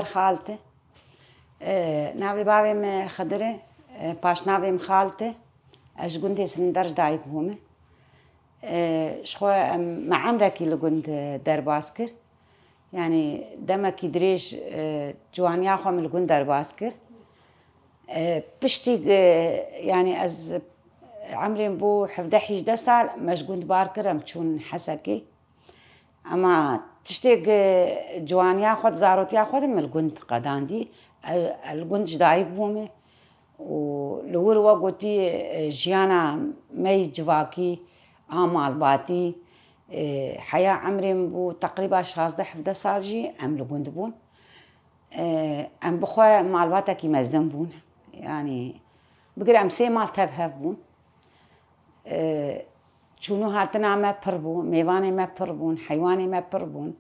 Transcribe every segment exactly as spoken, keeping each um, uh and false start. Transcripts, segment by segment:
Xalte. E, navê bavê me Xidir e, e, paşnavê min Xalte. Ez ji gundê Silinder ji dayik bûme. E, ji xwe em, me emrekî li gund, e, derbas kir. Yanî demekî dirêj, e, ciwaniya xwe min li gund derbas kir. E, piştî, e, yanî ez emrê min bû hevdeh hîjdeh sal, me ji gund bar kir, em çûn Hesekê. Ema tiştê, e, ciwaniya xwe di zarotiya xwe de min li gund qedandî. E, li gund ji dayik bûme û li wir we gotî, e, jiyana me yî civakî a malbatî, e, heya emrê min bû teqrîba şazdeh hevdeh sal jî em li gund bûn. E, em bi xwe malbatekî mezin bûn. Yanî bigire em sê mal tev hev bûn. E, çûn û hatina me pir bû, mêvanê me pir bûn, heywanê me pir bûn.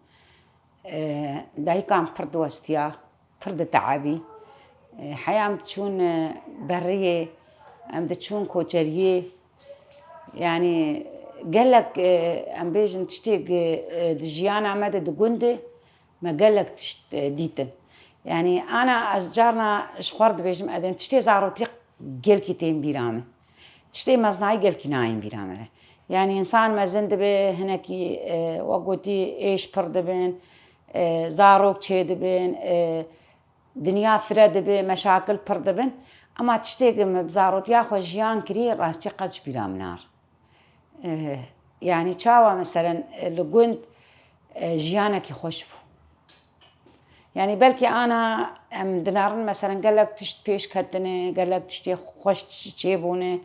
E, dayika min pir diwestiya, pir diteebî. E, heya em diçûn, e, beriyê, em diçûn koçeriyê. Yanî gelek, e, em bêjin tiştê, e, di jiyana me de di gundê me gelek tişt, e, dîtin. Yanî ana ez carna ji xwe re dibêjim, edên tiştê zarotî gelkî tên bîra min. Tiştê mezinayî gelkî nayên bîra me re. Yanî însan mezin dibe, hinekî, e, wek gotî êş pir dibin, e, zarok çêdibin, e, dinya fire dibe, meşakil pir dibin. Ema tiştê ku min bi zarotiya xwe jiyan kirî, rastî qet ji bîra min nare. E, yanî çawa meselen, e, li gund, e, jiyanekî xweş bû. Yanî belkî ana em dinarin meselen gelek tişt pêş ketine, gelek tiştê xweş çêbûne.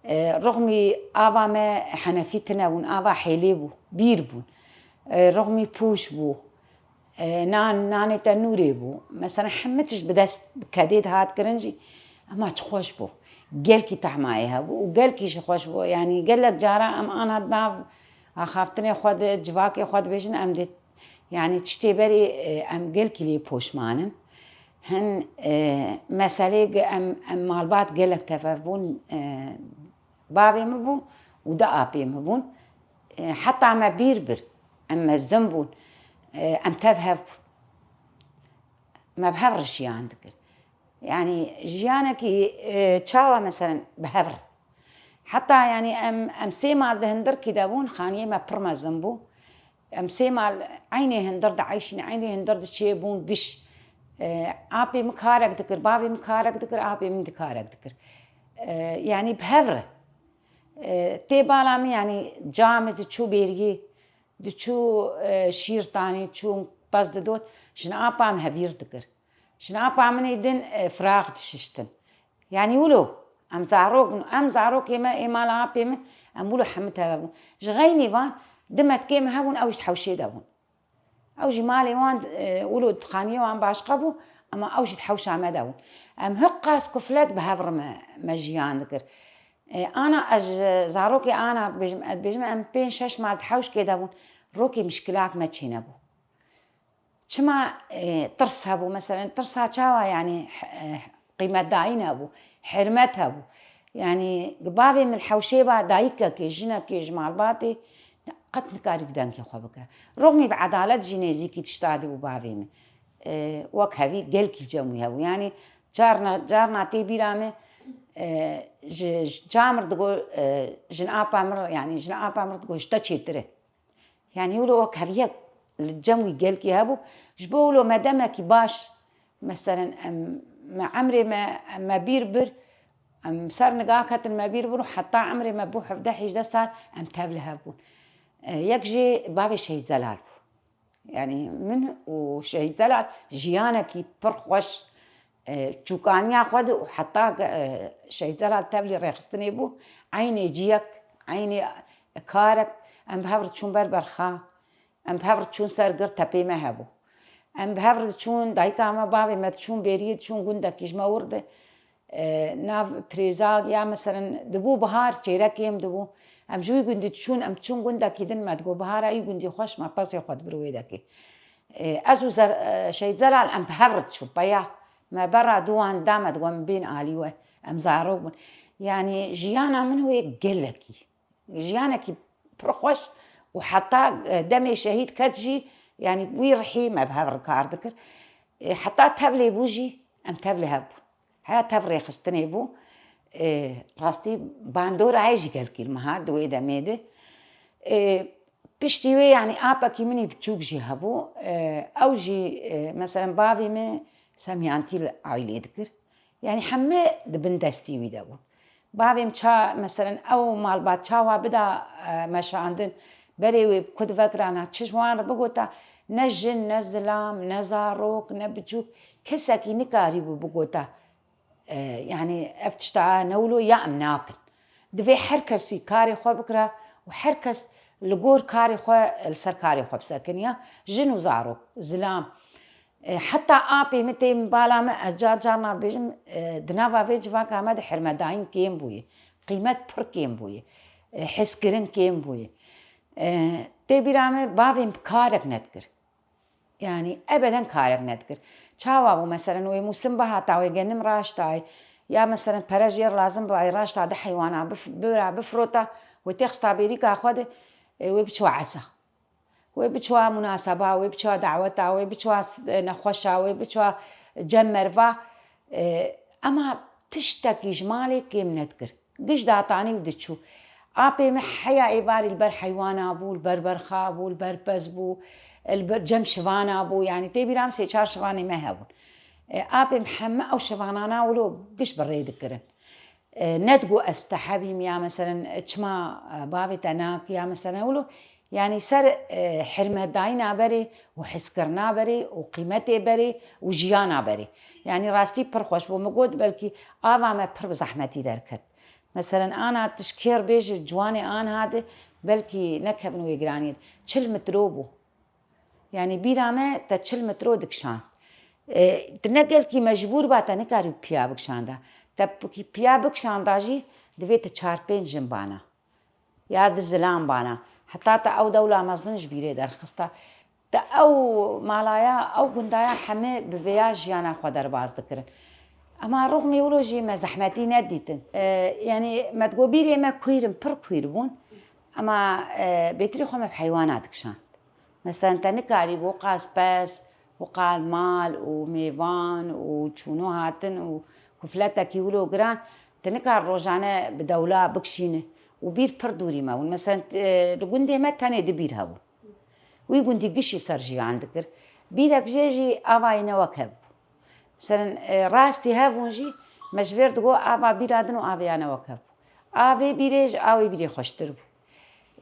E, rixmî ava me henefî tune bûn, ava hêlê bû, bîr bûn. E, rixmî pûş bû. E, nan, nanê tenûrê bû. Mesela hemî tişt bi dest, bi kedê dihat kirin jî, ema çi xweş bû. Gelkî tehmayê hebû û gelkî jî xweş bû. Yanî gelek cara em ana di nav axaftinê xwe de, civakê xwe dibêjin, em dê, yanî tiştê berê, e, em gelkî lê poşman in. Hin, e, meselê ge-, em, em malbat gelek tev hev bûn, e, bavê min bû û du apê min bûn. E, heta me bîr bir, em mezin bûn, e, em tev hev bûn. Me bi hev re jiyan dikir. Yanî jiyanekî, e, çawa meselen bi hev re. Heta yanî em, em sê mal di hindirkî de bûn, xaniyê me pir mezin bû. Em sê mal eynê hindir dieyşîn, eynê hindir diçêbûn giş. E, apê min karek dikir, bavê min karek dikir, apê min dî karek dikir. E, yanî bi hev re. E, tê bala min, yanî camê diçû bêriyê, diçû, e, şîr tanî, çû pez didot, jin apa min hevîr dikir. Jin apa min ê din, e, firaq dişiştin. Yanî wilo, em zarok bûn, em zarokê me, ê mala apê min, em wilo hemî teve bûn. Ji xeynî van, du metkê me hebûn, ew ji hewşê de bûn. Ew jî malê wan, e, wilo xaniyê wan başqa bû, ema ew jî di hewşa me de bûn. Em hiqas kuflet bi hev re me, me jiyan dikir. E, ana ez ji zarokê ana dibêjim, ez dibêjim em pênc şeş mal di hewşkê de bûn. Rokê mişkilak me çênebû. Çima, e, tirs hebû? Meselen, tirsa çawa, yanî, e, qîmetdayîn hebû, hurmet hebû. Yanî, bavê min hewşê ba dayikekê, jinekê ji malbatê qet nikarî bi dengê xwe bikire. Rixmî bi edalet jî nêzîkî tişta dibû bavê min. E, wek hevî gelkî cem wî hebû. Yanî, carna, carna tê bîra min, e, ji, ji camir digo, e, jin apa min, yanî, jin apa min digo, ji te çêtir e. Yanî wilo wek heviyek li cem wî gelkî hebû. Ji bo wilo me demekî baş, meselen, em, me emrê me, em me bîr bir, em ser niga ketin me bîr bir û heta emrê me bû hevdeh hêjdeh sal em tev li hev bûn. E, yek jî bavê Şehîd Zelal bû. Yanî min û Şehîd Zelal jiyanekî pir xweş, e, çûkaniya xwe de û heta, e, Şehîd Zelal tevlî rêxistinê bû, eynê ciyek, eynê karek, em bi hev re diçûn ber berxa, em bi hev re diçûn ser gir tepê me hebû. Em bi hev re diçûn, dayika me, bavê me diçûn bêriyê, diçûn gundekî ji me wir de, e, nav pirêzag ya, meselen, dibû bihar, çêrekê em dibû. Em ji wî gundî diçûn, em diçûn gundekî din, me digot, bihara wî gundî xweş, me pesê xwe dibir wê dekê. E, ez û Zer-, e, Şehîd Zelal em bi hev re diçûn, peya me berra dû wan da, me digot, em bên alî we, em zarok bûn. Yanî jiyana min wê gelekî. Jiyanekî pir xweş û heta, e, demê şehîd ket jî, yanî wî rihî me bi hev re kar dikir. E, heta tevlê bû jî, em tevlê hev bûn. Heya tev rêxistinê bû. E, rastî bandora heye jî gelkî li me hat di wê demê de. E, piştî wê, yanî apekî min î biçûk jî hebû. E, ew jî, e, meselen bavê min semiyantî li aîlê dikir. Yanî hemî di bin destî wî de bûn. Bavê min ça, meselen ew malbat çawa bida, e, meşandin, berê wê ku divekirana, çi ji wan re bigota, ne jin, ne zilam, ne zarok, ne biçûk, kesekî nikarîbû bigota, e, yanî ev tişta ne wilo ya em nakin. Divê her kesî karê xwe bikira û her kes li gor karê xwe, li ser karê xwe bisekiniya. Jin û zarok, zilam. E, heta apê min tê min bala min, ez car carna dibêjim, e, di nava vê civaka me de hirmedayîn kêm bûye. Qîmet pir kêm bûye. E, hizkirin kêm bûye. E, tê bîra min bavê min karek nedikir. Yanî ebeden karek nedikir. Çawa bû, meselen wê mûsim bihata, wê genim raştayê, ya meselen pere jê re lazim bibayê, raşta di heywana bif-, bira bifirota, wê têxista bêrîka xwe de, e, wê biçiwa esa. Wê biçiwa munaseba, wê biçiwa daweta, wê biçiwa s-, nexweşa, wê biçiwa cem merva. E, ema tiştekî ji malê kêm nedikir. Giş datanî û diçû. Apê min heya êvarî li ber heywana bû, li ber berxa bû, li ber pez bû, li ber cem şivana bû. Yanî tê bîra min sê çar şivanê me hebûn. E, apê min heme ew şivanana wilo giş bi rê dikirin. E, nedigo ez tehebîm ya meselen çima, e, bavê te nak ya meselen wilo. Yanî ser, e, hirmetdayîna berê û hizkirina berê û qîmetê berê û jiyana berê. Yanî rastî pir xweş bû. Min got belkî ava me pir bi zehmetî derket. Meselen ana tu ji kêr bêjî ciwanê an hadi belkî nekevin wê giraniyê de. Çil mitro bû. Yanî bîra me te çil mitro dikişand. E, tu ne gelkî mecbûr ba te nikarî piya bikişanda. Te p-, piya bikişanda jî divê tu çar pênc jin bana. Ya di zilam bana. Heta te ew dewla mezin ji bîrê derxista. Te ew malaya, ew gundaya hemê bi vêya jiyana xwe derbas dikirin. Ema rûxmî wilo jî me zehmetî nedîtin. E, yanî me digo bîrê me kuîr in, pir kuîr bûn. Ema, e, bêtirî xwe me bi heywana dikişand. Meselen te nikarî bo qas pez, û qal mal û mêvan û çûno hatin û kufletekî wilo giran, tu nikar rojane bi dewla bikişîne û bîr pir dûrî me bûn. Meselen, e, li gundê me tenê di bîr hebû. Wî gundî gişî ser jiyan dikir. Bîrek jê jî avayî ne wek hev bû. Meselen, e, rastî hebûn jî me ji vêr digo ava bîra din û avê ya ne wek hev bû. Avê bîrê ji awê bîrê xweştir bû.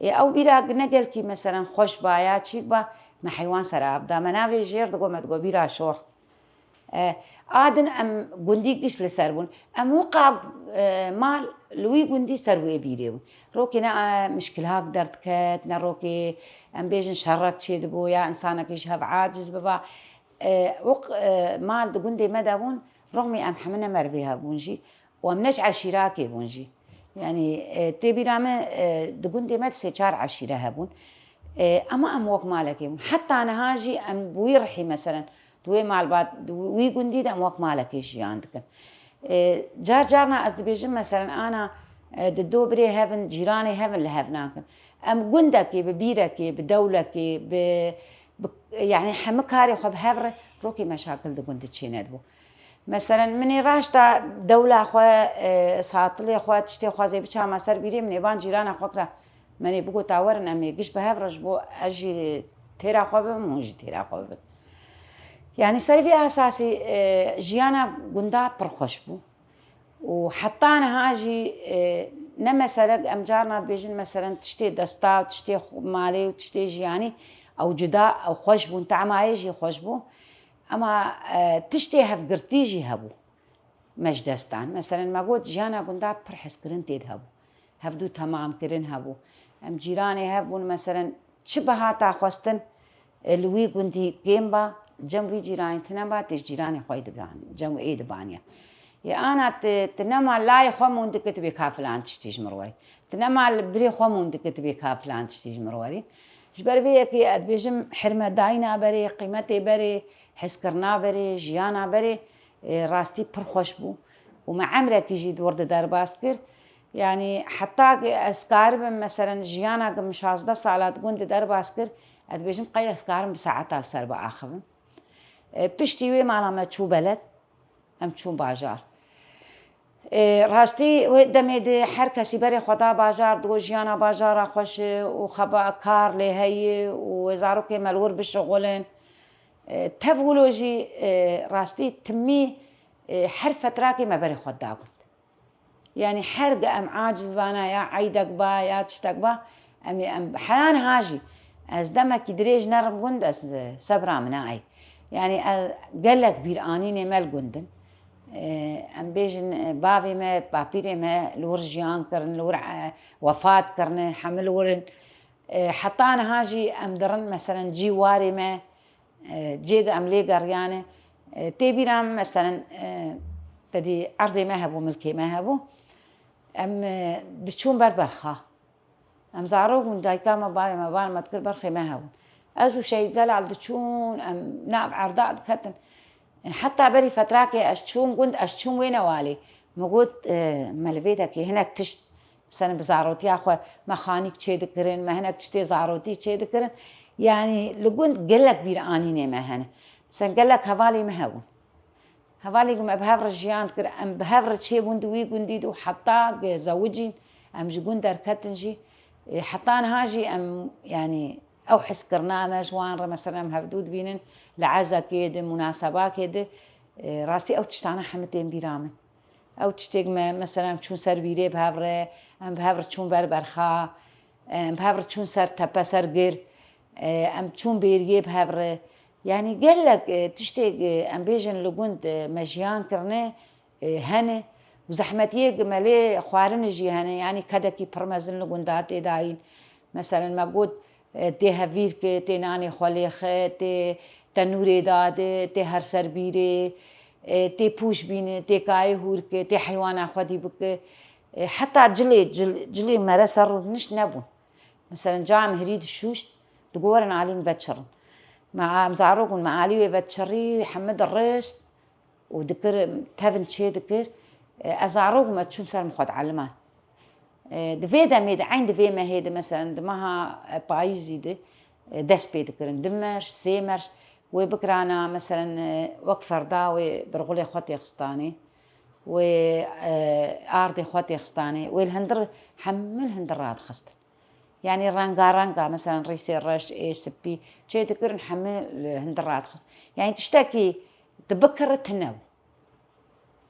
Ê, ew bîra ne gelkî, meselen, xweş ba ya çîk ba, me heywan ser av da. Me navê jêr digo, me digo bîra şor. E, a din em gundî giş li ser bûn. Em wiqa, e, mal li wî gundî ser wê bîrê bûn. Rokê ne, e, mişkilhak derdiket, ne rokê em bêjin şerek çêdibo ya insanekî ji hev aciz biba. E, wek, e, mal di gundê me de bûn, rexmî em hemine merivê hev bûn jî. Û em ne ji eşîrakê bûn jî. Yanî, e, tê bîra me, e, di gundê me di sê çar eşîre hebûn. E, ema em wek malekê bûn. Heta niha jî em bi wî rihî, meselen, di wê malbat, di wî gundî de em wek malekê jiyan dikin. E, car carna ez dibêjim, meselen, ana, e, di do birê hev in, cîranê hev in, li hev nakin. Em gundekê, bi bîrekê, bi dewlekê, bi, bi, yanî hemî karê xwe bi hev re, rokê meşakil di gundî çênedibû. Meselen, min ê raşta dewla xwe, e, satilê xwe, tiştê xwe zê biçama ser bîrê min ê van cîrana xwe kira. Min ê bigota werin em ê giş bi hev re ji bo ez jî têra xwe bibim, hûn jî têra xwe bibin. Yanî ser vî esasî, e, jiyana gunda pir xweş bû. Û heta niha jî, e, ne meselek em carna dibêjin, meselen, tiştê desta û tiştê xwe-, malê û tiştê jiyanî ew cuda, ew xweş bûn, temayê jî xweş bû. Ema, e, tiştê hevgirtî jî hebû me ji dest dan. Meselen, me got, jiyana gunda pir hezkirin tê de hebû. Hevdû temamkirin hebû. Em cîranê hev bûn, meselen, çi bihata xwestin, e, li wî gundî kêm ba, cem wî cîranî tine ba, tê ji cîranê xwe yî diban, cem wê ê dibaniya. Yê ana tu, tu nema layê xwe mûn dikit bê ka filan tiştî ji mir werî. Tu nema li birê xwe mûn dikit bê ka filan tiştî ji mir werî. Ji ber vê yekê ez dibêjim, hirmetdayîna berê, qîmetê berê, hezkirina berê, jiyana berê, e, rastî pir xweş bû. Û me emrekî jî di wir de derbas kir. Yanî heta ki ez karibim, meselen, jiyana ki min şazdeh sala di gund de derbas kir, ez dibêjim qey ez karim bi saeta li ser biaxivim. E, piştî wê mala me çû beled, em çûn bajar. E, rastî wê demê de her kesî berê xwe da bajar, digot jiyana bajara xweş e û xeba kar lê heye û wê zarokê me li wir bişixulin. E, tev wilo jî, e, rastî timî, e, her fetrakê me berê xwe da gund. Yanî her ge em aciz bana ya eydek ba ya tiştek ba, em ê em heya niha jî ez demekî dirêj nerim gund, ez sebra min nayê. Yanî ez gelek bîranînê me li gund in. Em bêjin, bavê me, bapîrê me li wir jiyan kirin, li wir, e, wefat kirine, hemil wir in. E, heta niha jî em dirin, meselen cî warê me, e, cê de em lê geriyane. E, tê bîra min, meselen, e, te dî erdê me hebû, milkê me hebû. Em, e, diçûn ber berxa. Em zarok bûn, dayika me, bavê me, van me dikir berxê me hebûn. Ez û Şehîd Zelal diçûn, em nav erda diketin. E, heta berî fetrakê ez çûm gund, ez çûm wê newalê. Min got, e, me li vê dekê hinek tişt Sen bi zarotiya xwe me xanîk çêdikirin, me hinek tiştê zarotî çêdikirin. Yanî li gund gelek bîranînê me hene. Sen gelek hevalê me hebûn. Hevalê ku me bi hev re jiyan dikir, em bi hev re çêbûn di wî gundî de û heta ku zewicîn, em ji gund derketin jî, e, heta niha jî em, yanî ew hizkirina me ji wan re, mesela em hevdû dibînin li ezekê de, munasebakê de, e, rastî ew tiştana hemî tên bîra min. Ew tiştêk me, mesela em çûn ser bîrê bi hev re, em bi hev re çûn ber berxa, em bi hev re çûn ser tepe, ser gir, em çûn bêriyê bi hev re. Yanî gelek, e, tiştêk, e, em bêjin li gund, e, me jiyan kirine, e, hene û zehmetiyê me lê xwarinê jî hene. Yanî kedekî pir mezin li gunda tê dayîn. Meselen me got, e, tê hevîr ke, tê nanê xwe lêxe, tê tenûrê dade, tê her ser bîrê, e, tê pûş bîne, tê kayê hûr ke, tê heywana xwedî bike. E, heta cilê, cil-, cilê mere ser rûnişt nebûn. Meselen ca em hirî dişûşt, digo werin alî min veçirin. Me, em zarok bûn, me alî wê veçirî, hemî dirist, û dikir, tevin çê dikir. E, ez zarok bûm, ez çûm ser min xwe dieliman. E, di vê demê de, eyn di vê mehê de, meselen, di meha, e, payîzî de, e, dest pê dikirin. Du merş, sê merş, wê bikirana, meselen, e, wek ferda wê birxulê xwe têxistanê, wê, e, ardê xwe têxistanê, wê li hundir, hemî li hundir radixistin. Yanî rengarenga, meselen rîsê reş, ê spî çê dikirin, hemî li hundir radixist. Yanî tiştekî tu bikiri tune bû.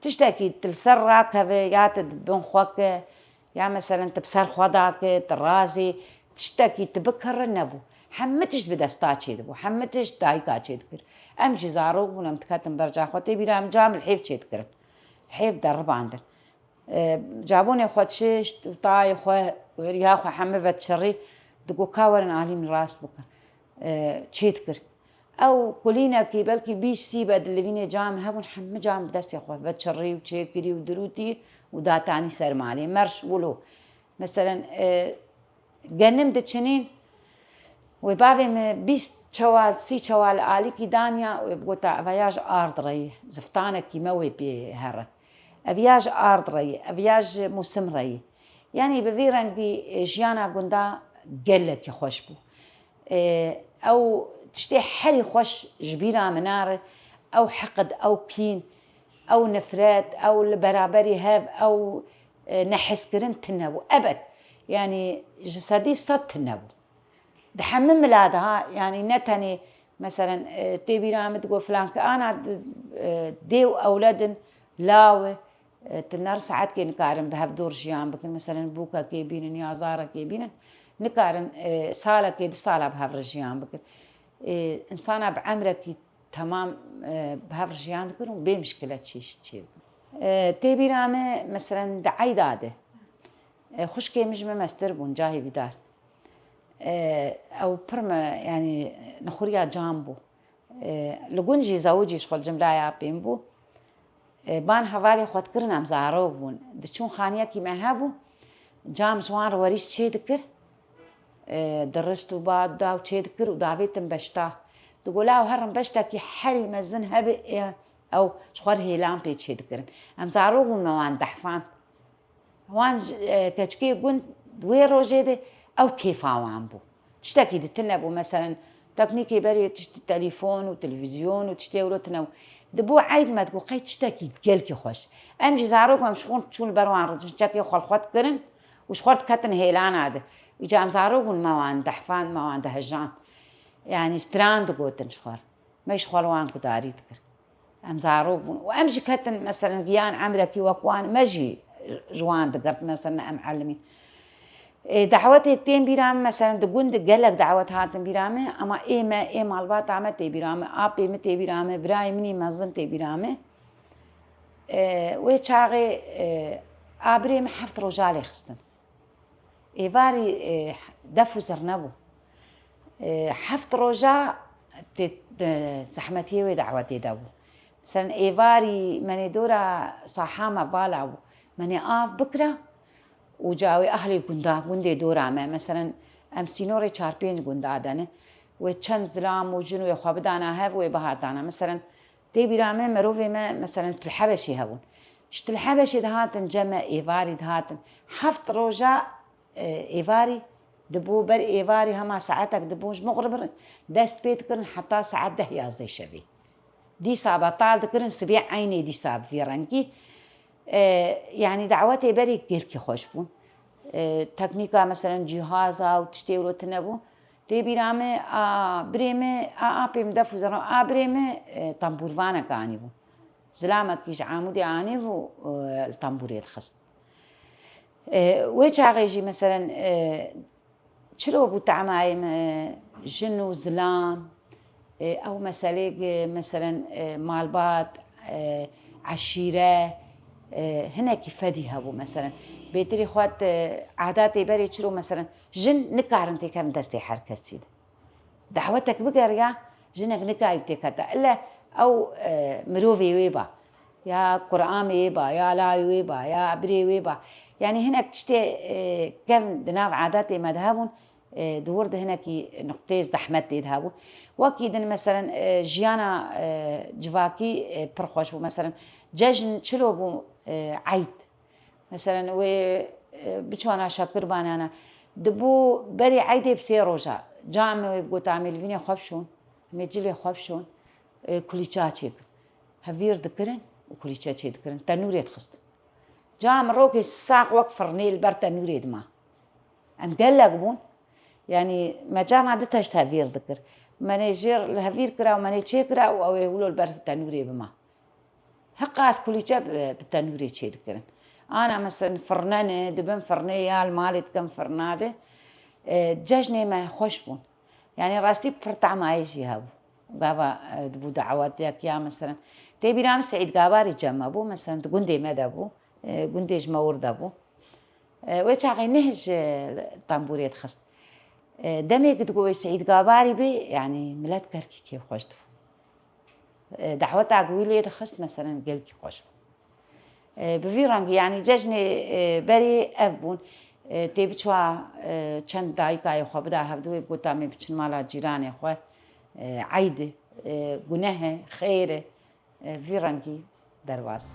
Tiştekî tu li ser rakeve ya tu di bin xwe ke, ya meselen tu bi ser xwe dake, tu razê, tiştekî tu bikiri nebû. Hemî tişt bi desta çê dibû, hemî tişt dayika çê dikir. Em jî zarok bûn, em diketin ber ca xwe, tê bîra em ca em li hêv çê dikirin. Hêv deribandin. E, cabonê xwe dişişt û tayê xwe û hiriya xwe hemî vedişirî, digo ka werin alî min rast bikin. E, çê dikir. Ew kulînekî belkî bîst sî be di livînê cam hebûn, hemî cam bi destê xwe veçirî û çêkirî û dirûtî û datanî ser malê. Merş wilo. Meselen, e, Genim diçinîn, wê bavê min bîst çewal, sî çewal alîkî danya, wê bigota, eva ya ji ard re ye, ziftanekî me wê pê here. Ev ya ji ard re ye, ev ya ji mûsim re ye. Yanî bi vî rengî, e, jiyana gunda gelekî xweş bû. E, ew tiştê herî xweş ji bîra min nare, ew heqid, ew kîn, ew nifret, ew li beraberî hev, ew, e, nehezkirin tune bû. Ebed, yanî ji sedî sed tune bû. Di hemî mila de ha, yanî ne tenê, meselen, e, tê bîra min digot filan ke ana di, e, dê û ewled in, law e, e, tu ner saetkê nikarin bi hev dor jiyan bikin. Meselen bûkekê bînin ya zarekê bînin, nikarin, e, salekê, du sala bi hev re jiyan bikin. E, insana bi emrekî temam, e, bi hev re jiyan dikin û bê mişkile çî-, çêbû. E, tê bîra me, meselen, di eyda de, e, xwişkê min ji min mestir bûn, cahê vîdar. E, ew pir me, yanî, nixuriya cam bû. E, li gund jî zewicî ji xwe li cimlaya pêm bû. E, ban hevalê xwe dikirin, em zarok bûn. Diçûn xaniyekî me hebû, cam ji wan re werîs çê dikir. E, dirist û ba daw çê dikir û davêtin beşta. Digo, law herin beştekî herî mezin hebe, ê, ew ji xwe re hêlan pê çê dikirin. Em zarok bûn me wan dehfan. Wan ji, e, keçikê gund di wê rojê de ew kêfa wan bû. Tiştekî di tune bû, meselen, Teknîkê berê tiştî telîfon û televîzyon û tiştê wilo tine bû. Di bo eyd me digot qey tiştekî gelkî xweş. Em jî zarok em ji xwe çûn li ber wan re çekê xwe li xwe dikirin û ji xwe diketin hêlana de. Îca em zarok bûn me wan dehfand, me wan dehejan. Yanî stran digotin ji xwe re. Me ji xwe li wan gudarî dikir. Em zarok bûn. Û em jî ketin, meselen, giyan emrekî wek wan, me jî ji wan digirt, meselen, em elimîn. Ê, dawetêk tên bîra min, meselen, di gund gelek dawet hatin bîra min, ama ê me, ê malbata me tê bîra min, apê min tê bîra min, birayê min î mezin tê bîra min. Ê, wê çaxê, ê, a birê min heft roja lê xistin. Êvarî, e, def û zirne bû. E, heft roja tê, e, zehmetiyê wê dawetê de bû. Meselen, êvarî menê dora saha me vala bû. Menê av bikira û cawê ahlê gunda, gundê dora me. Meselen, em sînorê çar pênc gunda de ne. Wê çend zilam û jin wê xwe bidana hev, wê bihatana. Meselen, Tê bîra me, mirovê me, meselen, Til Hebeşê hebûn. Ji Til Hebeşê dihatin cem me, êvarî dihatin. Heft roja, e, êvarî dibû, ber êvarî hema saetek dibûn, ji mixrib re dest pê dikirin heta saet deh yazdeh şevê. Dîsa betal dikirin, sibê eynê dîsa bi vî rengî. E, yanî dawetê berê gelkî xweş bûn. E, teknîka, meselen, cîhaza û tiştê wilo tune bû. Tê bîra me, a birê me, a apê min def û zerno, a birê me, e, tembûrvanek anîbû. Zilamekî ji Amûdê anîbû, e, li tembûrê dixist. E, wê çaxê jî, meselen, e, çilo bû temayê me, jin û zilam, e, ew meselê, meselen, e, malbat, e, eşîre, e, hinekî fedî hebû, meselen. Bêtirî xwet, e, adatê berê çilo, meselen, jin nikarin têkevin destê her kesî de. Dawetek bigeriya, jinek nikayî têkete. Ile ew, e, mirovê wê ba, ya kuramê wê ba, ya layê wê ba, ya birê wê ba. Yanî hinek tiştê, e, kevn di nav adetê me de hebûn, e, di wir de hinekî nuqteyê zehmet tê de hebû. Wekî din, meselen, e, jiyana, e, civakî, e, pir xweş bû. Meselen, cejn çilo bû, e, eyd. Meselen, wê, e, biçwana şekir banana. Dibû berê eydê bi sê roja. Camê wê bi gotamê li vînê xwe bişon, mê cilê xwe bişon, e, kulîça çêkin. Hevîr dikirin û kulîçe çê dikirin. Tenûrê dixistin. Cam rokê sax wek firnê li ber tenûrê dima. Em gelek bûn. Yanî me carna du teşt hevîr dikir. Menê jêr li hevîr kira û menê çê kira û ew ê wilo li ber tenûrê bima. Heqas kulîçe bi, bi tenûrê çê dikirin. Ana, meselen, firne ne, dibin firnê ya li malê dikin firna de. E, cejnê me xweş bûn. Yanî rastî pir temayê jî hebû. Gava, e, dibû dawetek ya, meselen, tê bîra min Seîd Gabarî cem me bû, meselen, di gundê me de bû, e, gundê ji me wir de bû. E, wê çaxê neh ji tembûrê dixist. E, demê ku digot wê Seîd Gabarî bê, yanî milet gelkî kêfxweş dibû. E, daweta ku wî lê dixist, meselen, gelkî xweş bû. E, bi vî rengî, yanî cejnê, e, berê ev bûn. E, tê biçwa, e, çend dayikayê xwe bida hevdu wê bigota me biçin mala cîranê xwe. E, eyd e, e, guneh e, xêr e. E, vî rengî derbas dibû.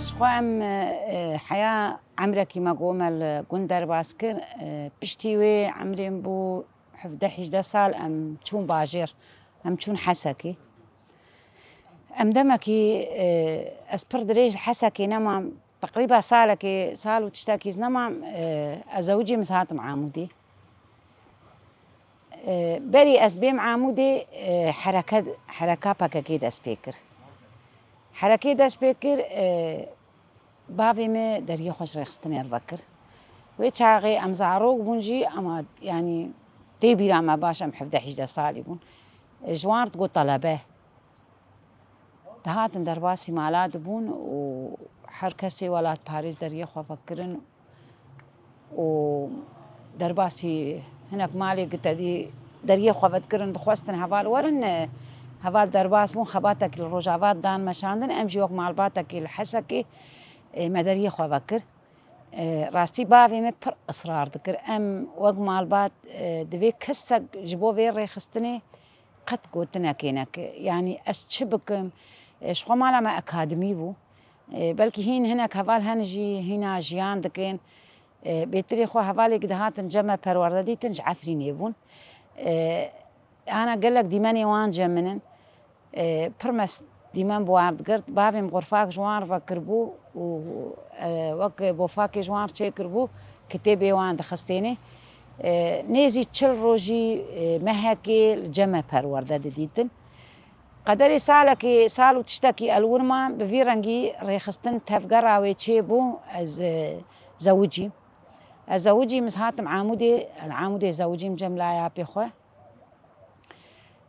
Ji xwe em, e, heya emrekî me ku me li gund derbas kir, e, piştî wê emrê min bû hevdeh hîjdeh sal, em çûn bajêr, em çûn Hesekê. Em demekî, e, ez pir dirêj li Hesekê nemam, teqrîba salekê, sal û tiştekî ez nemam, e, ez zewicîm, ez hatim Amûdê. E, berî ez bêm Amûdê, e, hereke, hereka P K K dest pê kir. Herekê dest pê kir, e, bavê me deriyê xwe ji rêxistinê re vekir. Wê çaxê em zarok bûn jî, ema, yanî, tê bîra me baş, em hevdeh hîjdeh salî bûn. E, ji wan re digot telebe. Dihatin derbasî mala dibûn û her kesê welatparêz deriyê xwe vekirin û derbasî hinek malê ku te dî deriyê xwe vedikirin, dixwestin heval werin, e, Heval derbas bûn, xebatekî li Rojava dan meşandin, em jî wek malbatekî li Hesekê, e, me deriyê xwe vekir. E, rastî bavê me pir israr dikir. Em wek malbat, e, divê kesek ji bo vê rêxistinê qet gotinekê neke. Yanî ez çi bikim? E, ji xwe mala me akademî bû. E, belkî hîn hinek heval hene jî hîna jiyan dikin. E, bêtirê xwe hevalêk dihatin cem me perwerde dîtin, ji Efrînê bûn. E, ana gelek dîmenê wan cem min in. E, pir me s-, dîmen bi wan digirt. Bavê min xurfak ji wan re vekiribû û, e, wek bofakê ji wan re çêkiribû, kitêbê wan dixistênê. E, nêzî çil rojî, e, mehekê li cem me perwerde didîtin. Qederê salekê, sal û tiştekî el wir man, bi vî rengî rêxistin tevgera wê çêbû, ez, e, zewicîm. Ez zewicîm, ez hatim Amûdê, li Amûdê zewicîm cem laya apê xwe.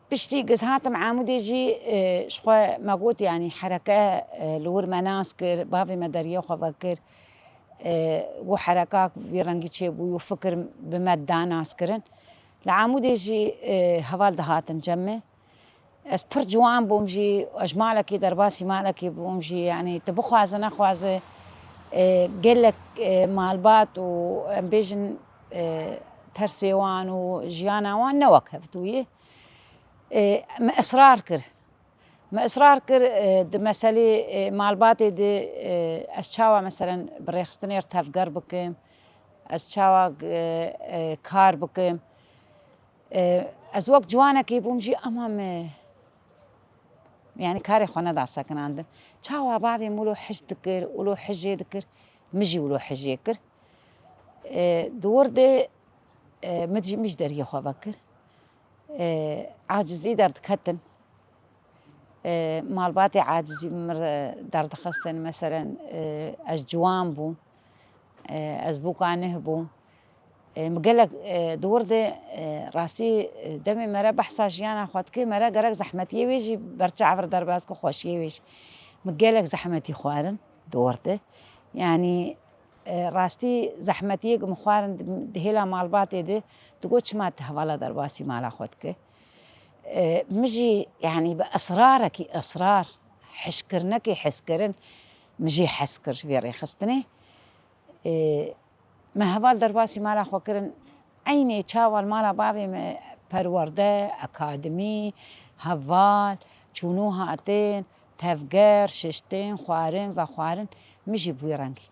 Piştî giz hatim Amûdê jî, e, ji xwe me got, yanî hereke, e, li wir me nas kir, bavê me deriyê xwe vekir. E, got herekak vî rengî çêbû û fikir bi me da nas kirin. Li Amûdê jî, e, heval dihatin cem me. Ez pir ciwan bûm jî, ez ji malekî derbasî malekî bûm jî, yanî tu bixwaze nexwaze, e, gelek, e, malbat û em bêjin, e, tersê wan û jiyana wan ne wek hevdû ye. E, me israr kir. Me israr kir, e, di meselê, e, malbatê de, e, ez çawa meselen bi rêxistinê re tevger bikim, ez çawa, e, e, kar bikim. E, ez wek ciwanekê bûm jî, ama me, yanî karê xwe neda sekinandin. Çawa bavê min wilo hij dikir, wilo hij jê dikir, min jî wilo hij jê kir. E, di wir de, e, min jî, min jî deriyê xwe vekir. E, acizî derdiketin. E, malbatê acizî min re derdixistin. Meselen, e, ez ciwan bûm. E, ez bûka neh bûm. E, min gelek, e, di wir de, e, rastî, e, demê mere behsa jiyana xwe dike, mere gerek zehmetiyê wê jî berçav re derbas ke xweşiyê wê jî. Min gelek zehmetî xwarin di wir de. Yanî, e, rastî zehmetiyê ke min xwarin di, di hêla malbatê de, digot çima tu hevala derbasî mala xwe dike? E, min jî, yanî bi israrekî israr, hişkirinekê hişkirin, min jî hez kir ji vê rêxistinê. E, me heval derbasî mala xwe kirin. Eynê çawa li mala bavê me perwerde, akademî, heval, çûn û hatin, tevger, şiştin, xwarin, vexwarin, min jî bi wî rengî.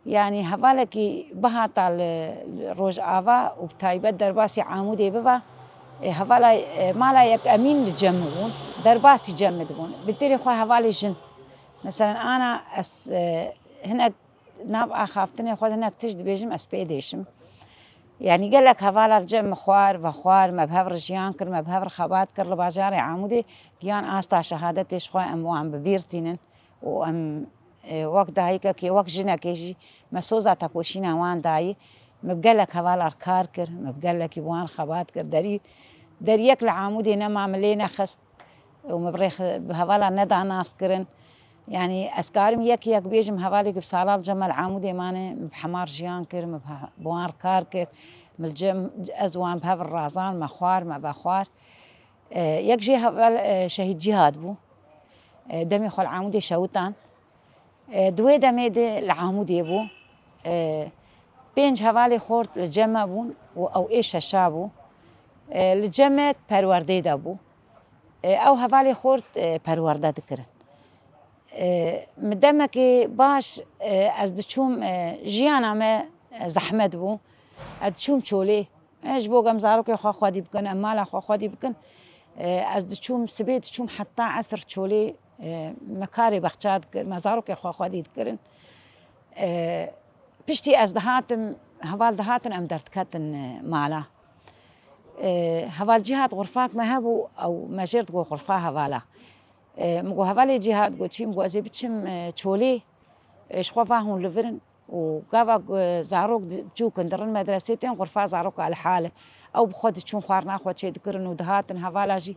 Yanî hevalekî bihata li, li Rojava û bi taybet derbasî Amûdê biba, e, hevala, e, mala yek Emîn li cem min bûn, derbasî cem min dibûn. Bi têrê xwe hevalê jin. Meselen ana ez, e, hinek nav axaftinê xwe de hinek tişt dibêjim, ez pê dêşim. Yanî gelek hevala li cem min xwar, vexwar, me bi hev re jiyan kir, me bi hev re xebat kir li bajarê Amûdê, giyan asta şehadetê ji xwe em wan bi bîr tînin û em, e, wek dayikekê, wek jinekê jî me soza tekoşîna wan dayî. Me bi gelek hevala re kar kir, me bi gelekî bi wan re xebat kir. Derî, deriyek li Amûdê nema min lê nexist û me bi rêx-, bi hevala neda nas kirin. Yanî ez karim yek yek bêjim, hevalê ku bi sala li cem me li Amûdê mane, min bi hema re jiyan kir, min bi he-, bi wan re kar kir, min li cem, ez wan bi hev re razand, me xwar, me vexwar. E, yek jê heval, e, şehîd Cîhad bû. E, demê xwe li Amûdê şewitan. E, di wê demê de li Amûdê bû. E, pênc hevalê xort li cem me bûn û ew ê şeşa bû. E, li cem me perwerdê de bû. E, ew hevalê xort, e, perwerde dikirin. E, min demekê baş, e, ez diçûm, e, jiyana me, e, zehmet bû. Ez diçûm çolê. E, ji bo em zarokê xwe xwedî bikin, em mala xwe xwedî bikin. E, ez diçûm, sibê diçûm heta esr çolê, e, me karê bexça dikir, me zarokê xwe xwedî dikirin. E, piştî ez dihatim, heval dihatin, em derdiketin, e, mala. E, heval Cîhad xurfak me hebû, ew me jêr digot xurfa hevala. E, min got, hevalê Cîhad, got, çi? Min got, ez ê biçim, e, çolê, e, ji xwe va hûn li vir in. Û gava ku zarok di-, biçûk in, dirin medresê, tên xurfa zaroka li hal e. Ew bi xwe diçûn xwarina xwe çêdikirin û dihatin hevala jî.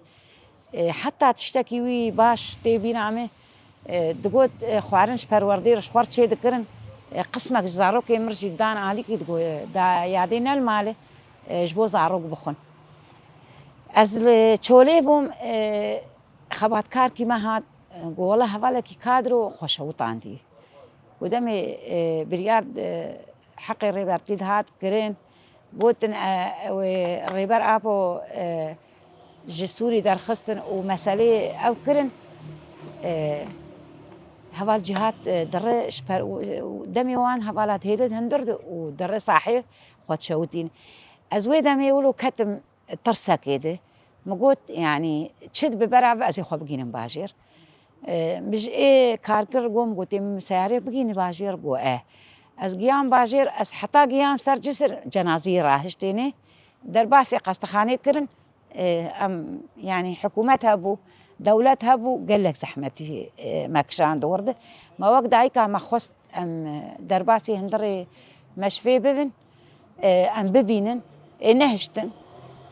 E, heta tiştekî wî baş tê bîra me, e, digot, e, xwarin ji perwerdê re ji xwe re çêdikirin. E, qismek ji zarokê min jî dan alîkî digot, e, da yadê ne li malê, e, ji bo zarok bixwin. Ez li çolê bûm, e, Xebatkarkî me hat, e, got, wele hevalekî kadro xwe şewitandî. Got, demê, e, biryar, e, heqê Rêbertî dihat kirin, gotin, e, ew ê Rêber Apo, e, ji Sûrî derxistin û meselê ew kirin, e, heval Cîhat, e, dire ji per û, û demê wan hevala dihêlin hundir di û dire sahê xwe dişewitîn. Ez wê demê wilo ketim tirsekê de. Min got, yanî çi dibe berav ez ê xwe bigînim bajêr. E, min ji ê karkir got, min gotê, min seyarê bigînî bajêr, got, e. Ez giyam bajêr, ez heta giyam ser cisir cenazeyê rahiştênê. Derbasê qestexanê kirin, e, em, yanî hikûmet hebû, dewlet hebû, gelek zehmetî, e, me kişand wir de. Me wek dayika me xwest em, e, derbasî hundirê meşvê bibin, e, em bibînin, ê nehiştin.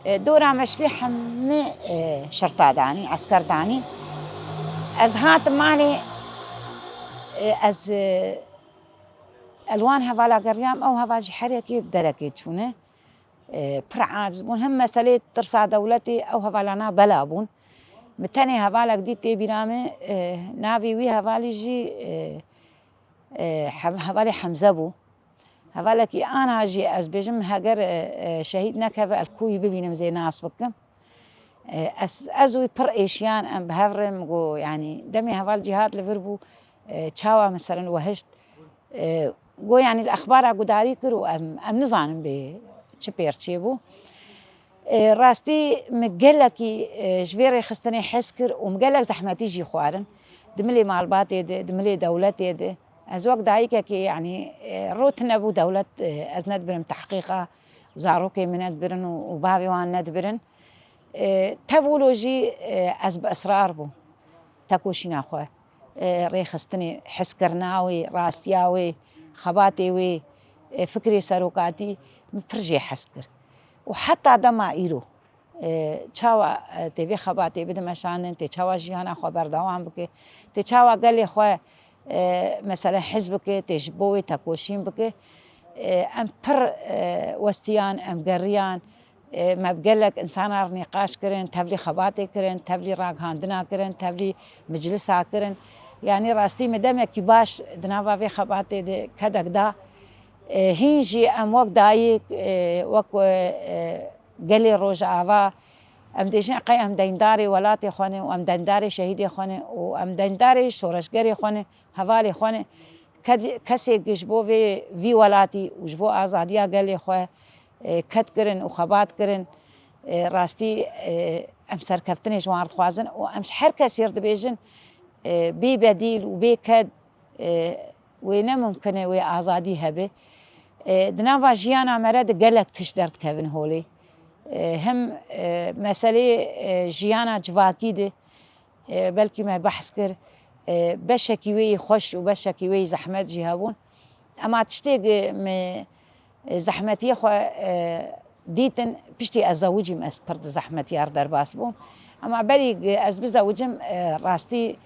E, dora meşvê hemî, e, şirta danî, esker danî. Ez hatim malê, e, ez, e, li wan hevala geriyam, ew heval jî her yekê bi derekê çûne. E, pir aciz bûn. Him meselê tirsa dewletê ew hevalana bela bûn. Min tenê hevalek dît tê bîra min, e, navê wî hevalî jî, e, e, Hem-, hevalê Hemze bû. Hevalekî ana jî ez bêjim, heger, e, e, şehîd nekeve, ez li ku wî bibînim, zê nas bikim. E, ez, ez û wî pir êşiyan, em bi hev re, min got, yanî demê heval Cîhat li vir bû, e, çawa min serin wehişt. E, got, yanî li exbara gudarî kir û em, em nizanin bê çi pêr çêbû. E, rastî min gelekî, e, ji vê rêxistinê hez kir û min gelek zehmetî jî xwarin. Di milê malbatê de, di milê dewletê de. Ez wek dayikekê, yanî, e, ro tune bû dewlet, e, ez nedibirim tehqîqa û zarokê min nedibirin û, û bavê wan nedibirin. E, tev wilo jî, e, ez bi israr bûm. Tekoşîna xwe, e, rêxistinê, hezkirina wê, rastiya wê, xebatê wê, e, fikrê serokatî min pir jê hez kir. Û heta dema îro, e, çawa, e, tê vê xebatê bide meşandin, tê çawa jiyana xwe berdewam bike, tê çawa gelê xwe, e, meselen hez bike, tê ji bo wê tekoşîn bike. E, em pir, e, westiyan, em geriyan, e, me bi gelek însanan re nîqaş kirin, tevlî xebatê kirin, tevlî ragihandina kirin, tevlî miclisa kirin. Yanî rastî min demekî baş di nava vê xebatê de kedek da. E, hîn jî em wek dayik, e, wek, e, gelê Rojava, em dêjin qey em deyndarê welatê xwe ne û em deyndarê şehîdê xwe ne û em deyndarê şoreşgerê xwe ne, hevalê xwe ne. Ked-, kesê ku ji bo vê, vî welatî û ji bo azadiya gelê xwe, e, ked kirin û xebat kirin, e, rastî, e, em serkeftinê ji wan re dixwazin û em ji her kesê re dibêjin, e, bê bedîl û bê ked, e, wê ne mimkin e wê azadî hebe. E, di nava jiyana me re di gelek tişt derdikevin holê. E, him, e, meselê, e, jiyana civakî de, e, belkî me behs kir, e, beşekî wê yî xweş û beşekî wê yî zehmet jî hebûn. Ema tiştê ku me, e, zehmetiyê xwe, e, dîtin, piştî ez zewicîm, ez pir di zehmetiya re derbas bûm. Ema berî ku ez bizewicim, e, rastî,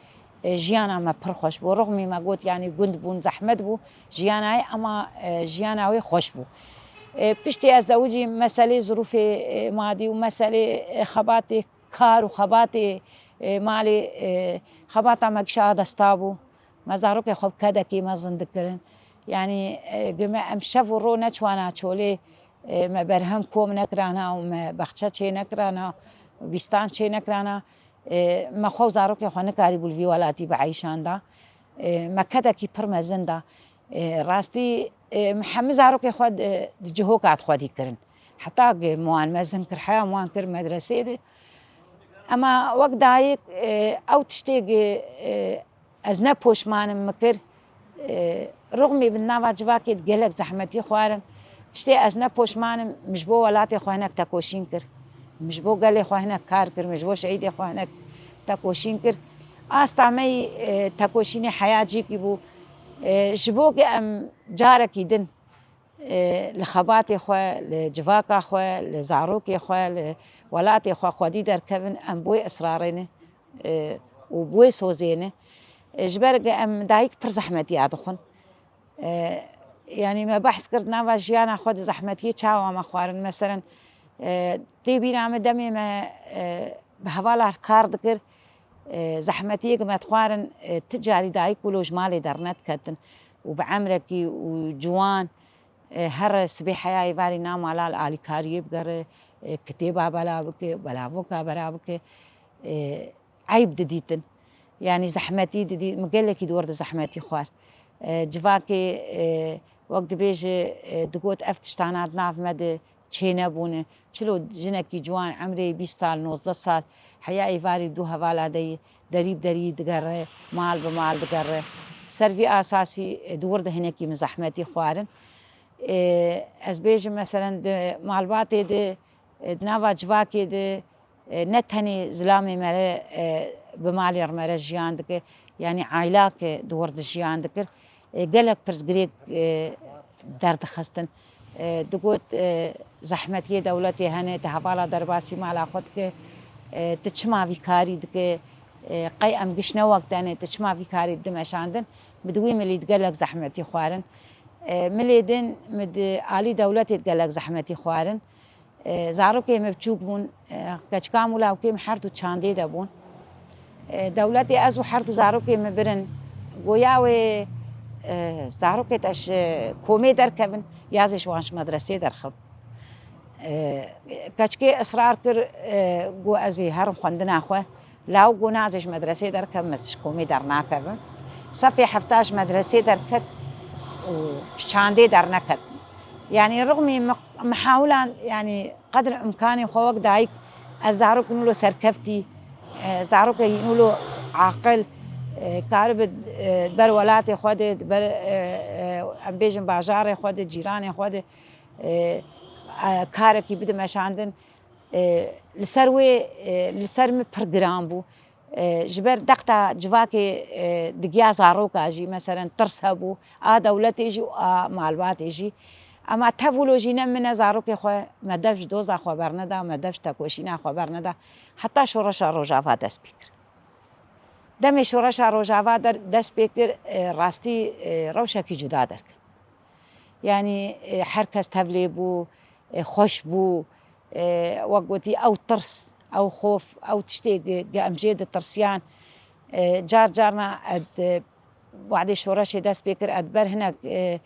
e, jiyana me pir xweş bû. Rixmî me got, yanî gund bûn, zehmet bû jiyana wê, ema, e, jiyana wê xweş bû. E, piştî ez zewicîm, meselê zirûfê, e, madî û meselê, e, xebatê kar û xebatê, e, malê, e, xebata me kişa desta bû. Me zarokê xwe bi kedekî mezin dikirin. Yanî, e, gi me em şev û ro neçûna çolê, e, me berhem kom nekirana û me bexçe çê nekirana, bîstan çê nekirana, e, me xwe û zarokê xwe nikarîbû li vî welatî bieyşanda. E, me kedekî pir mezin da. E, rastî, e, me hemî zarokê xwe di, di cihoka xwedî kirin. Heta ku me wan mezin kir, heya me wan kir medresê de. Ema wek dayik, e, ew tiştê ku, e, ez ne poşman im min kir, e, rixmî bi nava civakê de gelek zehmetî xwarin. Tiştê ez ne poşman im, min ji bo welatê xwe hinek tekoşîn kir. Min ji bo gelê xwe hinek kar kir, min ji bo şehîdê xwe hinek tekoşîn kir. Asta me yî, e, tekoşînê heya cîkî bû. E, ji bo ku em carekî din, e, li xebatê xwe, li civaka xwe, li zarokê xwe, li welatê xwe xwedî derkevin, em bi wê israrê ne, e, û bi wê sozê ne. E, ji ber ku em dayik pir zehmetiya dixwin. E, yanî me behs kir, nava jiyana xwe di zehmetiyê çawa me xwarin. Meselen, e, tê bîra me demê me, e, bi hevala kar dikir, E, zehmetiyê ku me dixwarin, e, ti carî dayik wilo ji malê dernediketin û bi emrekî û ciwan, e, here sibê heya êvarî na mala li alîkariyê bigere, e, kitêba bela bike, belavoka bera bike, e, eyb didîtin. Yanî zehmetî didî, min gelekî di wir de zehmetî xwar. E, civakê, e, wek dibêje, e, digot ev tiştana di nav me de çênebûne. Çilo jinekî ciwan, emrê bîst sal, nozdeh sal, heya êvarî dû hevala de yî, derî bi derî digere, mal bi mal digere. Ser vî asasî, e, di wir de hinekî min zehmetî xwarin. E, ez bêjim, meselen, di malbatê de, e, di nava civakê de, e, ne tenê zilamê me re, e, bi malê me re jiyan dike, yanî aylake di wir de jiyan dikir. E, gelek pirsgirêk, e, derdixistin. E, digot, e, zehmetiyê dewletê hene, tu hevala derbasî mala xwe dike, e, tu çima vî karî dike, e, qey em giş ne wek te ne, tu çima vî karî dide meşandin? Min di wî milî di gelek zehmetî xwarin. E, milê din min di alî dewletê di gelek zehmetî xwarin. E, zarokê me biçûk bûn, e, keçika min û lawkê min her du çandê de bûn. E, dewletê ez û her du zarokê min birin, goya wê, e, zarokê te ji komê derkevin, ya zê ji wan ji medresê derxin. E, keçikê israr kir, e, got, ez ê herim xwendina xwe. Lawik got, na, ez ê ji medresê derkevim, ez ji komê dernakevim. Sefê hefta ji medresê derket û ji çandê derneket. Yanî rixmî mi-, mihawilan, yanî qedr imkanê xwe wek dayik, ez zarok nûlo serkeftî, e, zarokekî nûlo aqil, e, karibe, e, ber welatê xwe de, ber, e, e, em bêjin bajarê xwe de, cîranê xwe de, e, e, karekî bide meşandin. E, li ser wê, e, li ser min pir giran bû. E, ji ber deqta civakê, e, digiya zaroka jî, meselen, tirs hebû, a dewletê jî û a malbatê jî. Ema tev wilo jî ne min ne zarokê xwe me dev ji doza xwe berneda, me dev ji tekoşîna xwe berneda. Heta şoreşa Rojava dest pê kir. Demê şoreşa Rojava der-, dest pê kir, e, rastî, e, rewşekî cuda derket. Yanî, e, her kes tevlê bû, e, xweş bû, e, wek gotî ew tirs, ew xof, ew tiştê ge-, ge em jê ditirsiyan. E, car carna ed, e, wadê şoreşê dest pê kir, ed ber hinek, e,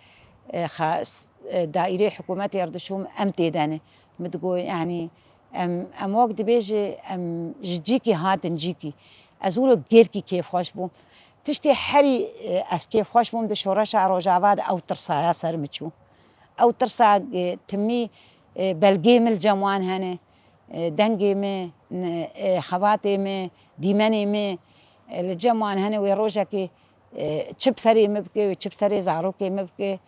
e, xa-, s-, e, daîrê hikûmetê re diçûm, em tê de ne. Min digot, yanî, em, em wek dibêje, em ji cîkî hatin cîkî. Ez wilo gêrkî kêfxweş bûm. Tiştê herî, e, ez kêfxweş bûm di şoreşa Rojava de ew tirsaya ser min çû. Ew tirsa, e, timî, e, belgê min li cem wan hene, e, dengê min, n-, e, xebatê min, dîmenê min, e, li cem wan hene wê rojekê, e, çi bi serê min bike û çi bi serê zarokê min bike,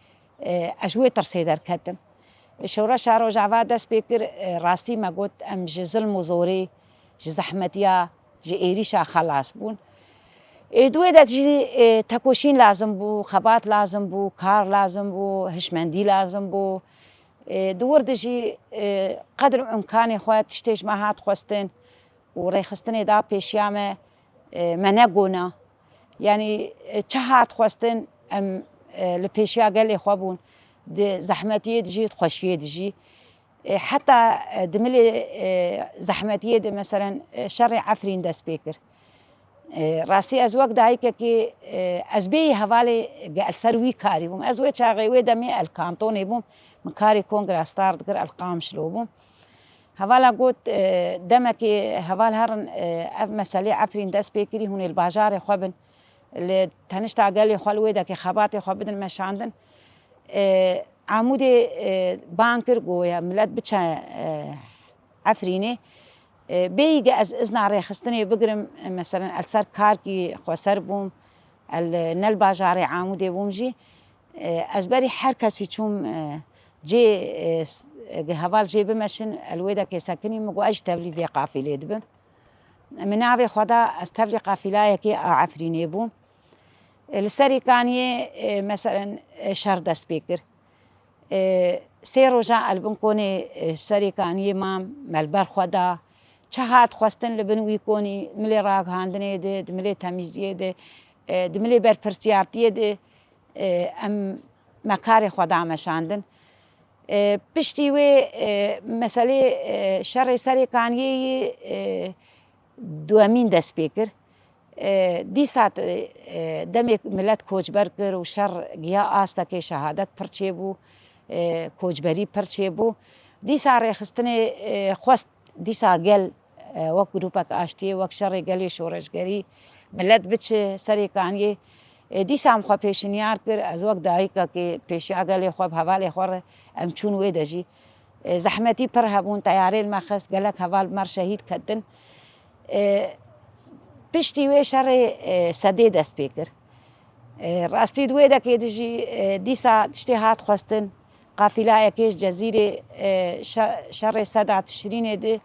e, ez ji wê tirsê derketim. Şoreşa Rojava dest pê kir, e, rastî me got, em ji zilm û zorê, ji zehmetiya, ji êrîşa xelas bûn. Ê, di wê de jî, e, tekoşîn lazim bû, xebat lazim bû, kar lazim bû, hişmendî lazim bû. E, di wir de jî, e, qedr û imkanê xwe tiştê ji me hat xwestin û rêxistinê da pêşiya me, e, me negona. Yanî, e, çi hat xwestin, em, e, li pêşiya gelê xwe bûn, di zehmetiyê de jî, di xweşiyê de jî. E, heta, e, di milê, e, zehmetiyê de, meselen, e, şerê Efrîn dest pê kir. E, rastî ez wek dayikekî, e, ez bêyî hevalê ge-, li ser wî karî bûm. Ez wê çaxê wê demê el kantonê bûm. Min karê Kongra Star dikir, el Qamişlo bûm. Hevala got, e, demekê heval herin, e, ev meselê Efrîn dest pê kirî, hûn ê li bajarê xwe bin. Li tenişta gelê xwe li wê dekê xebatê xwe bidin meşandin. E, Amûdê, e, ban kir, goya milet biçe, e, Efrînê. E, bêyî ge ez izna rêxistinê bigirim, e, meselen, el ser karkî xweser bûm, el, e, ne li bajarê Amûdê bûm jî, e, ez berî her kesî çûm, e, cê, e, s-, e, heval jê bimeşin, el wê dekê sekinî, min got, ez jî tevlî vê qafîlê dibim. Min navê xwe da, ez tevlî qafîlayekê a Efrînê bûm. E, li Serê Kaniyê, e, meselen, e, şer dest pê kir. E, sê roja el bin konê, e, Serê Kaniyê mam, me li ber xwe da. Çi hat xwestin li bin wî konî, milê ragihandinê de, di milê temîziyê de, e, di milê berpirsiyartiyê de, e, em me karê xwe da meşandin. E, piştî wê, e, meselê, e, şerê Serê Kaniyê yê, e, duemîn dest pê kir. E, dîsa, e, demê milet koçber kir û şer giya astekê şehadet pir çêbû, e, koçberî pir çêbû. Dîsa rêxistinê, e, xwest dîsa gel, e, wek grûpek aştiyê, wek şerê gelê şoreşgerî milet biçe serê kaniyê. E, dîsa min xwe pêşinyar kir, ez wek dayikekê pêşiya gelê xwe bi hevalê xwe re em çûn wê de jî. E, zehmetî pir hebûn, teyarê li me xist, gelek heval bi me re şehîd ketin. E, piştî wê şerê, e, sedê dest pê kir. E, rastî di wê dekê de jî, e, dîsa tiştê hat xwestin. Qafîlayekê ji Cezîrê, e, şe-, şerê seda Tişrînê de,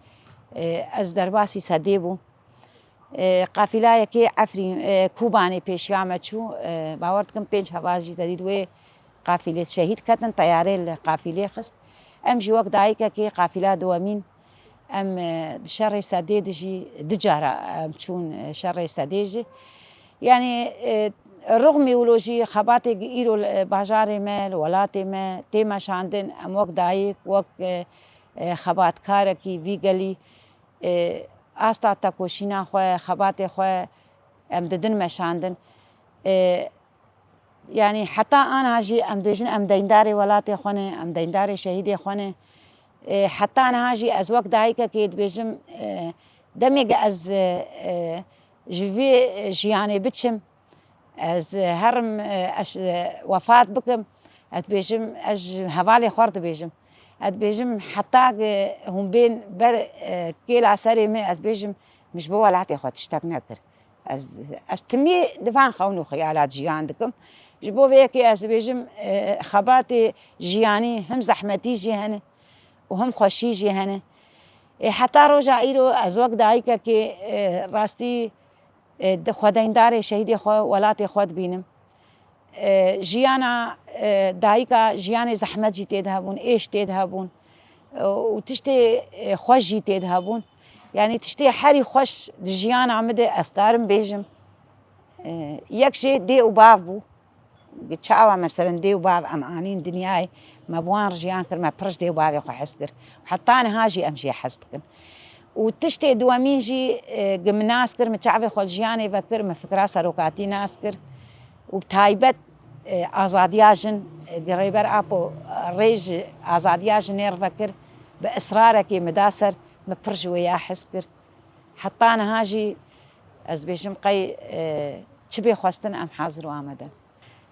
e, ez derbasî sedê bûm. E, qafîlayekê Efrîn, e, Kûbanê pêşiya me çû. E, bawer dikim pênc heval jî te dît wê qafîlê şehîd ketin, teyarê li qafîlê xist. Em jî wek dayikekê qafîla duwemîn, em, e, di şerê sedê de jî du cara em çûn, e, şerê sedê jî. Yanî, e, rixmî wilo jî xebatê îro li bajarê me, li welatê me tê meşandin, em wek dayik, wek, e, e, xebatkarekî vî gelî, e, asta tekoşîna xwe, xebatê xwe em didin meşandin. E, yanî heta aniha jî em dibêjin em deyndarê welatê xwe ne, em deyndarê şehîdê xwe ne. E, heta niha jî ez wek dayikekê dibêjim, e, demê ez, e, e, ji vê jiyanê biçim, ez herim, e, ez, e, wefat bikim, ez dibêjim, ez ji hevalê xwe re dibêjim. Ez dibêjim, heta ke hûn bên ber, e, kêla serê min, ez dibêjim, min ji bo welatê xwe tiştek nekir. Ez, ez timî di van xewn û xeyalat jiyan dikim. Ji bo vê yekê ez dibêjim, e, xebatê jiyanî him zehmetî jî hene û him xweşî jî hene. E, heta roja îro ez wek dayikekê, e, rastî, e, di xwedeyndar ê şehîdê xwe, welatê xwe dibînim. E, jiyana, e, dayika, jiyanê zehmet jî tê de hebûn, êş tê de hebûn, e, û tiştê, e, xweş jî tê de hebûn. Yanî tiştê herî xweş di jiyana min de ez karim bêjim, e, yek jê dê û bav bû. Çawa meselen dê û bav em anîn dinyayê, me bi wan re jiyan kir, me pir ji dê û bavê xwe hez kir. Heta niha jî em jê hez dikin. Û tiştê duwemîn jî, e, gi min nas kir, min çavê xwe li jiyanê vekir, min fikra serokatî nas kir. Û bi taybet, e, azadiya jin, e, gi Rêber Apo, e, rê ji azadiya jinê re vekir, bi israrekê min da ser, min pir ji wê ya hez kir. Heta niha jî ez bêjim qey, e, çi bê xwestin em hazir û amade in.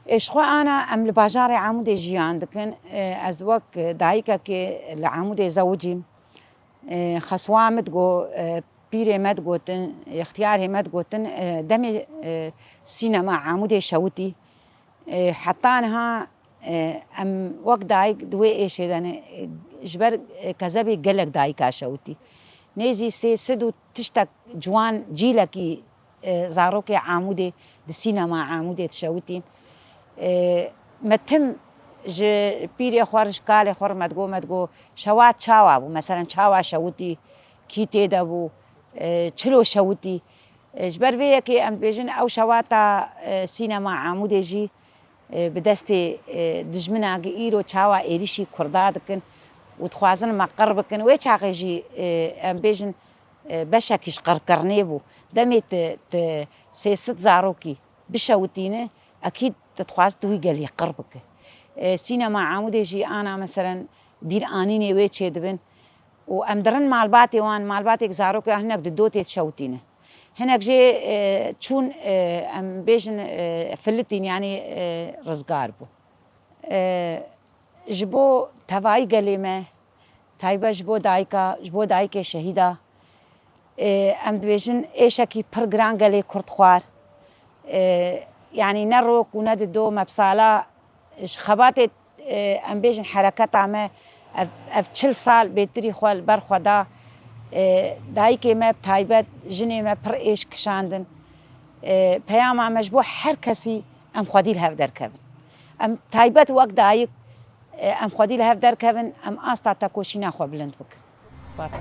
Ê, ji xwe ana em li bajarê Amûdê jiyan dikin. E, ez wek dayikekê li Amûdê zewicîm. E, xeswa min digo, e, pîrê me digotin, extiyarê me digotin, e, demê, e, sînema Amûdê şewitî. E, heta niha, e, em wek dayik di wê êşê de ne, e, ji ber, e, kezebê gelek dayika şewitî. Nêzî sê sed û tiştek ciwan cîlekî, e, zarokê Amûdê di sînema Amûdê dişewitîn. E, me tim ji pîrê xwe re, ji kalê xwe re me digo, me digo, şewat çawa bû? Meselen çawa şewitî? Kî tê de bû? E, çilo şewitî? E, ji ber vê yekê em dibêjin ew şewata, e, sînema Amûdê jî, e, bi destê, e, dijmina gi îro çawa êrîşî Kurda dikin û dixwazin me qir bikin. Wê çaxê jî, e, em bêjin, e, beşekî ji qirkirinê bû. Demê tu, tu sê sed zarokî bişewitîne, ekîd tu dixwaz tu wî gelî qir bike. E, sînema Amûdê jî ana meselen bîranînê wê çêdibin û em dirin malbatê wan, malbatê zarokê wan hinek di dotê dişewitîne. Hinek jê, e, çûn, e, em bêjin, e, filitîn, yanî, e, rizgar bû. E, ji bo tevayî gelê me, taybet ji bo dayika, ji bo dayikê şehîda, e, em dibêjin êşekî pir giran gelê Kurd xwar. E, yanî ne rok û ne dido me bi sala ji xebatê, e, em bêjin hereketa me, ev, ev çil sal bêtirî xwe li ber xwe da. E, dayikê me bi taybet, jinê me pir êş kişandin. E, peyama me ji bo her kesî, em xwedî li hev derkevin. Em taybet wek dayik, e, em xwedî li hev derkevin, em asta tekoşîna xwe bilind bikin. Spas.